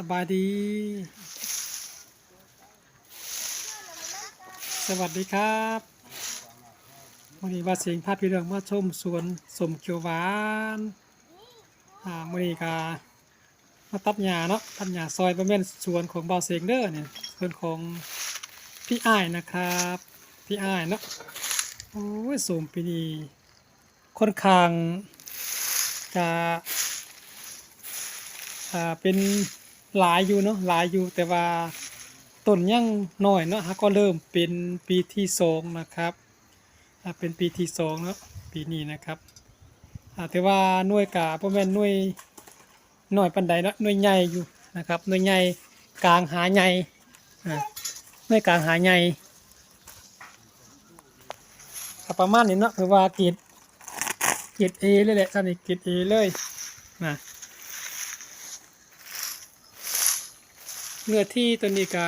ສະບາຍດີ ສະຫວັດດີຄັບ. ມື້ນີ້ບ່າວເສັງພາພີ່ນ້ອງມາຊົມສວນສົ້ມຂຽວຫວານ. ອາ ມື້ນີ້ກະມາຕັດຫຍ້າເນາະ, ຕັດຫຍ້າຊ່ອຍ. ບໍ່ແມ່ນສວນຂອງບ່າວເສັງເດີ ນີ້ສວນຂອງພີ່ອ້າຍນະຄັບ, ພີ່ອ້າຍເນາະ. ໂອ້ຍ ສົ້ມປີນີ້ ຂ້ອນຂ້າງຈະ ອ່າ ເປັນຫຼາຍຢູ່ເນາະ, ຫຼາຍຢູ່ ແຕ່ວ່າຕົ້ນຍັງນ້ອຍເນາະ. ຫາກໍເລີ່ມເປັນປີທີສອງນະຄັບ, ອ່າ ເປັນປີທີສອງເນາະ ປີນີ້ນະຄັບ. ອ່າ ແຕ່ວ່າໜ່ວຍກະບໍ່ແມ່ນໜ່ວຍ ນ້ອຍປານໃດເນາະ, ໜ່ວຍໃຫຍ່ຢູ່ນະຄັບ, ໜ່ວຍໃຫຍ່ກາງຫາໃຫຍ່ ອາ ໜ່ວຍກາງຫາໃຫຍ່ ກໍປະມານນີ້ເນາະ. ຖືວ່າເກຣດ ເກຣດເອເລີຍແຫຼະ, ຊັ້ນນີ້ເກຣດເອເລີຍນະ. ເນື້ອທີ່ຕົວນີ້ກະ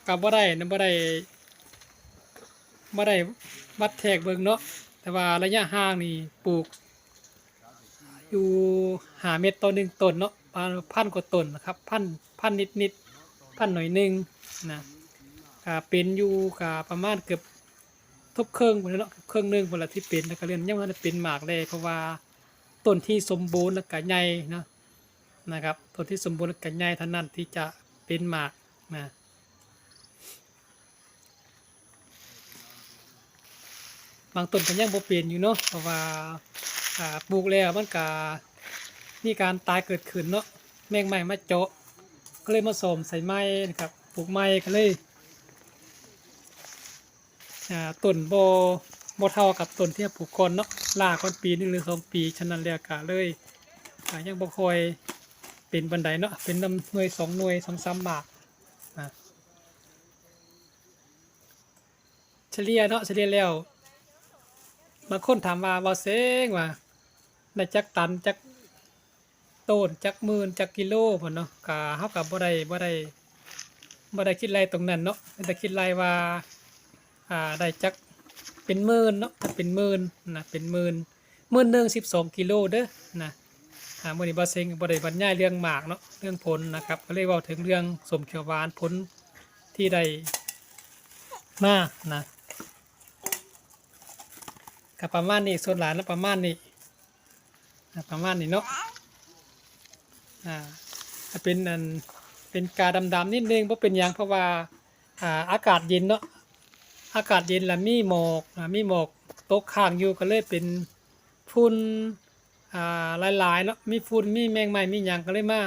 ກະບໍ່ໄດ້ນະ, ບໍ່ໄດ້ ບໍ່ໄດ້ວັດແທກເບິ່ງເນາະ, ແຕ່ວ່າໄລຍະຫ່າງນີ້ປູກ ຢູ່ຫ້າເມັດຕໍ່ໜຶ່ງຕົ້ນເນາະ, ປະມານພັນກວ່າຕົ້ນນະຄັບ, ພັນ ພັນນິດໆ ພັນໜ້ອຍໜຶ່ງນະ. ກະເປັນຢູ່ ກະປະມານເກືອບທົບເຄິ່ງພຸ້ນແຫຼະເນາະ, ເຄິ່ງໜຶ່ງພຸ້ນລະທີ່ເປັນ, ແລ້ວກະເລື່ອນຍັງບໍ່ທັນໄດ້ເປັນໝາກແດ່ ເພາະວ່າຕົ້ນທີ່ສົມບູນແລ້ວກະໃຫຍ່ເນາະ ນະຄັບ. ຕົ້ນທີ່ສົມບູນແລ້ວກະໃຫຍ່ເທົ່ານັ້ນທີ່ຈະເປັນໝາກນະ. ບາງຕົ້ນກໍຍັງບໍ່ເປັນຢູ່ເນາະ, ເພາະວ່າ ອ່າ ປູກແລ້ວມັນກະມີການຕາຍເກີດຂຶ້ນເນາະ, ແມງໄມ້ມາເຈາະ ກໍເລີຍມາສ້ອມໃສ່ໃໝ່ນະຄັບ, ປູກໃໝ່ກໍເລີຍ ອ່າ ຕົ້ນບໍ່ ບໍ່ເທົ່າກັບຕົ້ນທີ່ເຮົາປູກກ່ອນເນາະ, ລ້າກ່ອນປີໜຶ່ງ ຫຼື ສອງປີ. ສະນັ້ນແລ້ວກໍເລີຍ ອ່າ ຍັງບໍ່ຄ່ອຍເປັນປານໃດເນາະ, ເປັນນຳໜ່ວຍສອງໜ່ວຍ ສອງສາມໝາກນະ. ສະເລ່ຍເນາະ, ສະເລ່ຍແລ້ວ ບາງຄົນຖາມວ່າ ບ່າວເສັງວ່າ ໄດ້ຈັກຕັນ ຈັກໂຕນ ຈັກໝື່ນ ຈັກກິໂລພຸ້ນເນາະ, ກະ ເຮົາກະບໍ່ໄດ້ ບໍ່ໄດ້ ບໍ່ໄດ້ຄິດໄລ່ຕົງນັ້ນເນາະ, ແຕ່ຄິດໄລ່ວ່າ ອ່າ ໄດ້ຈັກເປັນໝື່ນເນາະ, ຖ້າເປັນໝື່ນນະ ເປັນໝື່ນ ໝື່ນໜຶ່ງສິບສອງກິໂລເດີນະ. ອ່າ ມື້ນີ້ບ່າວເສັງບໍ່ໄດ້ບັນຍາຍເລື່ອງໝາກເນາະ, ເລື່ອງຜົນນະຄັບ, ກໍເລີຍເວົ້າເຖິງເລື່ອງສົ້ມຂຽວຫວານ ຜົນທີ່ໄດ້ມານະ. ກໍປະມານນີ້, ສ່ວນຫຼາຍລະປະມານນີ້ນະ, ປະມານນີ້ເນາະ. ອ່າ ເປັນອັນ ເປັນກາດຳໆນິດໜຶ່ງ ບໍ່ເປັນຫຍັງ, ເພາະວ່າ ອ່າ ອາກາດເຢັນເນາະ, ອາກາດເຢັນລະມີໝອກ ອ່າ ມີໝອກຕົກຄ້າງຢູ່ ກໍເລີຍເປັນຝຸ່ນ ອ່າ ຫຼາຍໆເນາະ, ມີຝຸ່ນ ມີແມງໄມ້ ມີຫຍັງ ກໍເລີຍມາ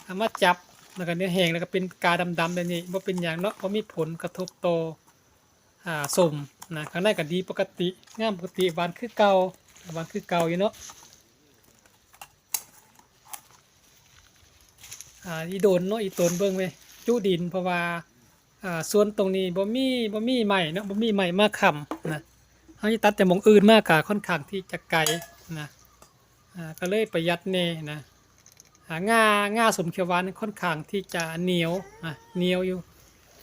ອ່າ ມາຈັບ ແລ້ວກໍເນື້ອແຫ້ງ ແລ້ວກໍເປັນກາດຳໆແບບນີ້. ບໍ່ເປັນຫຍັງເນາະ, ບໍ່ມີຜົນກະທົບຕໍ່ ອ່າ ສົ້ມນະ, ຂ້າງໃນກໍດີປົກກະຕິ ງາມປົກກະຕິ ຫວານຄືເກົ່າ ຫວານຄືເກົ່າຢູ່ເນາະ. ອ່າ ອີ່ດົນເນາະ, ອີ່ຕົນເບິ່ງແມະ ຈຸດິນ ເພາະວ່າ ອ່າ ສວນຕົງນີ້ບໍ່ມີ ບໍ່ມີໄມ້ເນາະ, ບໍ່ມີໄມ້ມາຄ້ຳນະ, ເຮົາຈະຕັດແຕ່ໝ່ອງອື່ນມາ ກະຂ້ອນຂ້າງທີ່ຈະໄກນະ. ອ່າ ກໍເລີຍປະຢັດແດ່ນະ. ອ່າ ງ່າ ງ່າສົ້ມຂຽວຫວານຂ້ອນຂ້າງທີ່ຈະໜຽວນະ, ໜຽວຢູ່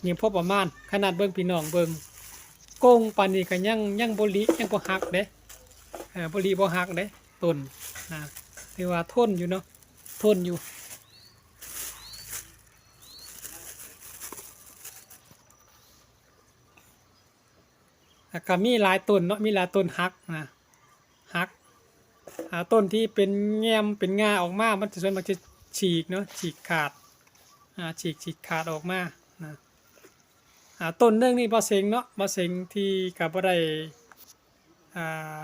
ໜຽວພໍປະມານ. ຂະໜາດເບິ່ງ ພີ່ນ້ອງເບິ່ງ ກົງປານນີ້ກໍຍັງ ຍັງບໍ່ລິ ຍັງບໍ່ຫັກເດ້, ເອີ ບໍ່ລິບໍ່ຫັກເດ້ຕົ້ນນະ, ຖືວ່າທົນຢູ່ເນາະ, ທົນຢູ່. ແລ້ວກໍມີຫຼາຍຕົ້ນເນາະ, ມີຫຼາຍຕົ້ນຫັກນະ, ຫັກ. ອ່າ ຕົ້ນທີ່ເປັນແຍ້ມເປັນງ່າອອກມາ ມັນຈະ ສ່ວນມາກຈະສີກເນາະ, ສີກຂາດ ອ່າ ສີກ ສີກຂາດອອກມານະ. ອ່າ ຕົ້ນໜຶ່ງນີ້ ບ່າວເສັງເນາະ, ບ່າວເສັງທີ່ກໍບໍ່ໄດ້ ອ່າ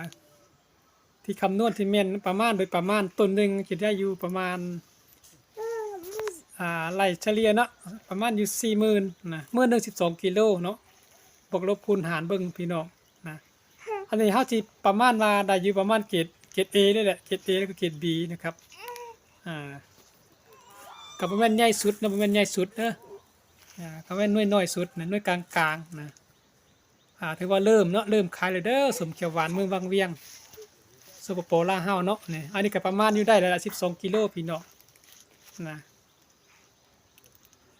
ທີ່ຄຳນວນທີ່ແມ່ນປະມານ ໂດຍປະມານ ຕົ້ນໜຶ່ງຈະໄດ້ຢູ່ປະມານ ອ່າ ໄລ່ສະເລ່ຍເນາະ ປະມານຢູ່ສີ່ໝື່ນນະ, ໝື່ນໜຶ່ງສິບສອງກິໂລເນາະ, ບວກລົບຄູນຫານເບິ່ງພີ່ນ້ອງນະ. ອັນນີ້ເຮົາຊິປະມານວ່າໄດ້ຢູ່ປະມານເກຣດ ເກຣດເອນີ້ແຫຼະ, ເກຣດເອ ແລ້ວກໍເກຣດບີນະຄັບ. ອ່າ ກໍບໍ່ແມ່ນໃຫຍ່ສຸດນະ, ບໍ່ແມ່ນໃຫຍ່ສຸດເດີ, ອ່າ ກໍແມ່ນໜ່ວຍນ້ອຍສຸດນະ, ໜ່ວຍກາງໆນະ. ອ່າ ຖືວ່າເລີ່ມເນາະ, ເລີ່ມຂາຍແລ້ວເດີ ສົ້ມຂຽວຫວານເມືອງວັງວຽງ ສປປ ລາວເຮົາເນາະ. ນີ້ ອັນນີ້ກໍປະມານຢູ່ໄດ້ແລ້ວລະ ສິບສອງກິໂລພີ່ນ້ອງນະ,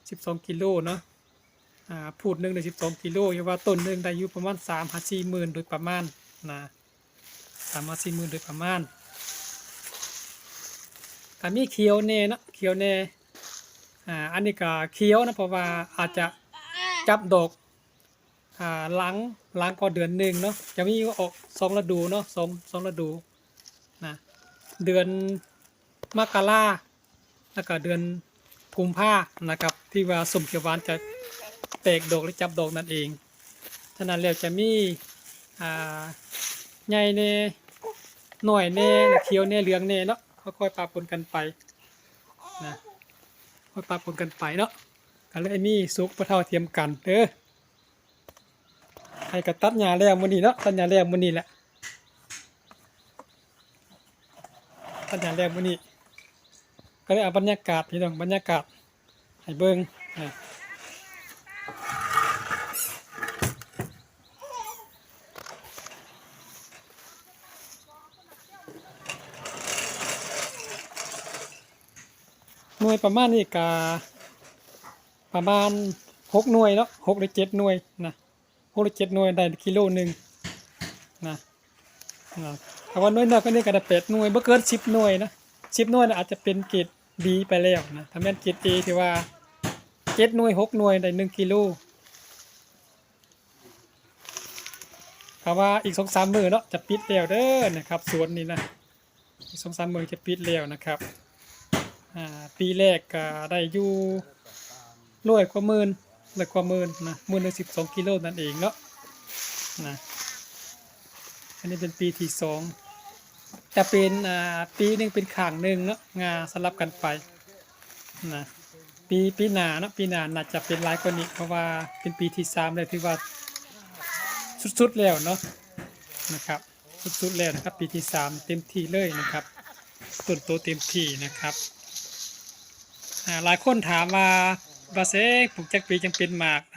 ສິບສອງກິໂລເນາະ. ອ່າ ພູດໜຶ່ງໄດ້ສິບສອງກິໂລ, ຢ່າວ່າຕົ້ນໜຶ່ງໄດ້ຢູ່ປະມານສາມຫາສີ່ໝື່ນໂດຍປະມານນະ, ສາມຫາສີ່ໝື່ນໂດຍປະມານ. ກໍມີຂຽວແດ່ເນາະ, ຂຽວແດ່. ອ່າ ອັນນີ້ກໍຂຽວນະ ເພາະວ່າອາດຈະຈັບດອກ ອ່າ ຫຼັງ ຫຼັງກວ່າເດືອນໜຶ່ງເນາະ ຈະມີອອກສອງລະດູເນາະ ສອງ ສອງລະດູນະ ເດືອນມະກະລາ ແລ້ວກໍເດືອນກຸມພານະຄັບ ທີ່ວ່າສົ້ມຂຽວຫວານຈະແຕກດອກ ແລະ ຈັບດອກນັ້ນເອງ. ສະນັ້ນແລ້ວຈະມີ ອ່າ ໃຫຍ່ແດ່ ນ້ອຍແດ່ ແລະ ຂຽວແດ່ ເຫຼືອງແດ່ເນາະ ຄ່ອຍໆປະປົນກັນໄປນະ ຄ່ອຍປະປົນກັນໄປເນາະ ກໍເລີຍມີສຸກບໍ່ເທົ່າທຽມກັນເດີ. ໃຜກໍຕັດຫຍ້າແລ້ວມື້ນີ້ເນາະ ຕັດຫຍ້າແລ້ວມື້ນີ້ແຫຼະ ຕັດຫຍ້າແລ້ວມື້ນີ້ ກໍເລີຍເອົາບັນຍາກາດ ພີ່ນ້ອງ ບັນຍາກາດໃຫ້ເບິ່ງນະ. ໜ່ວຍປະມານນີ້ກະປະມານຫົກໜ່ວຍເນາະ ຫົກຫຼືເຈັດໜ່ວຍນະ ຫົກຫຼືເຈັດໜ່ວຍໄດ້ກິໂລໜຶ່ງນະ ນະ ຖ້າວ່າໜ່ວຍນ້ອຍກວ່ານີ້ກໍໄດ້ແປດໜ່ວຍ ບໍ່ເກີນສິບໜ່ວຍນະ ສິບໜ່ວຍນະອາດຈະເປັນເກຣດ B ໄປແລ້ວນະ ຖ້າແມ່ນເກຣດ A ຖືວ່າເຈັດໜ່ວຍ ຫົກໜ່ວຍໄດ້ໜຶ່ງກິໂລ. ຖ້າວ່າອີກສອງສາມມື້ເນາະ ຈະປິດແລ້ວເດີນະຄັບ ສວນນີ້ນະ ອີກສອງສາມມື້ຈະປິດແລ້ວນະຄັບ. ອ່າ ປີແລກກໍໄດ້ຢູ່ຮ້ອຍກວ່າໝື່ນ ຮ້ອຍກວ່າໝື່ນນະ ມື້ໜຶ່ງສິບສອງກິໂລນັ້ນເອງເນາະ ນະ. ອັນນີ້ເປັນປີທີສອງ ຈະເປັນ ອ່າ ປີໜຶ່ງເປັນຂ້າງໜຶ່ງເນາະ ງາສະຫຼັບກັນໄປນະ. ປີ ປີໜ້າເນາະ ປີໜ້າໜ້າຈະເປັນຫຼາຍກວ່ານີ້ ເພາະວ່າເປັນປີທີສາມແລ້ວ ຖືວ່າສຸດໆແລ້ວເນາະ ນະຄັບ ສຸດໆແລ້ວນະຄັບ ປີທີສາມເຕັມທີ່ເລີຍນະຄັບ ຕົ້ນໂຕເຕັມທີ່ນະຄັບ. ອ່າ ຫຼາຍຄົນຖາມວ່າ ວ່າເຊ ປູກຈັກປີຈັ່ງເປັນໝາກນະ